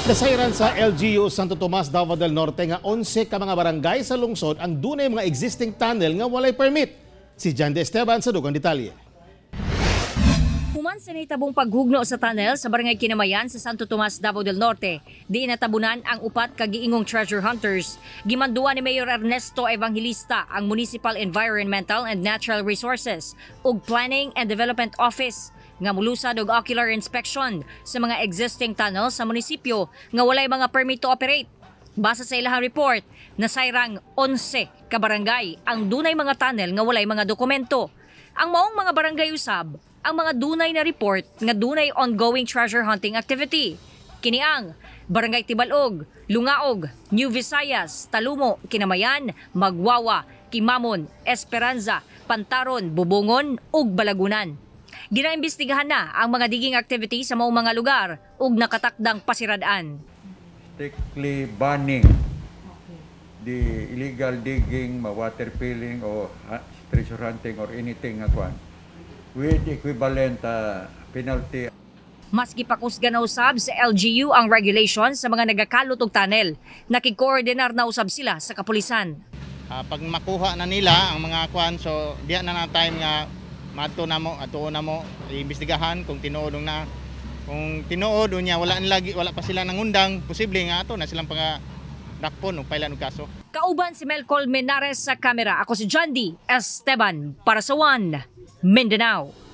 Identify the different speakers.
Speaker 1: Nasayran sa LGU Santo Tomas, Davao del Norte nga 11 ka mga barangay sa lungsod ang dunay mga existing tunnel nga walay permit. Si Jan De Esteban sa dugang detalye.
Speaker 2: Human sa nahitabong paghugno sa tunnel sa Barangay Kinamayan sa Santo Tomas, Davao del Norte, di natabunan ang upat ka giingong treasure hunters. Gimanduan ni Mayor Ernesto Evangelista ang Municipal Environmental and Natural Resources ug Planning and Development Office nga mulusad og ocular inspection sa mga existing tunnel sa munisipyo nga walay mga permit to operate. Basa sa ilahang report, nasayrang 11 ka barangay ang dunay mga tunnel nga walay mga dokumento. Ang maong mga barangay usab, ang mga dunay na report nga dunay ongoing treasure hunting activity. Kini ang Barangay Tibalog, Lungaog, New Visayas, Talumo, Kinamayan, Magwawa, Kimamon, Esperanza, Pantaron, Bubungon ug Balagunan. Ginaimbestigahan na ang mga digging activity sa maong mga lugar ug nakatakdang pasiradaan.
Speaker 3: Strictly banning the illegal digging, water filling o treasure hunting or anything nga kwan with equivalent penalty.
Speaker 2: Maski pakusga na usab sa LGU ang regulation sa mga nagakalot og tunnel, nakikoordinar na usab sila sa kapulisan.
Speaker 4: Pag makuha na nila ang mga kwan, so diya na na time nga maadto na mo, ato na mo iimbestigahan kung tinuod na. Kung tinuod unya wala lagi, wala pa sila nangundang, posible nga ato na silang panga dakpon o pailan og kaso.
Speaker 2: Kauban si Mel Colmenares sa kamera. Ako si John D. Esteban para sa One Mindanao.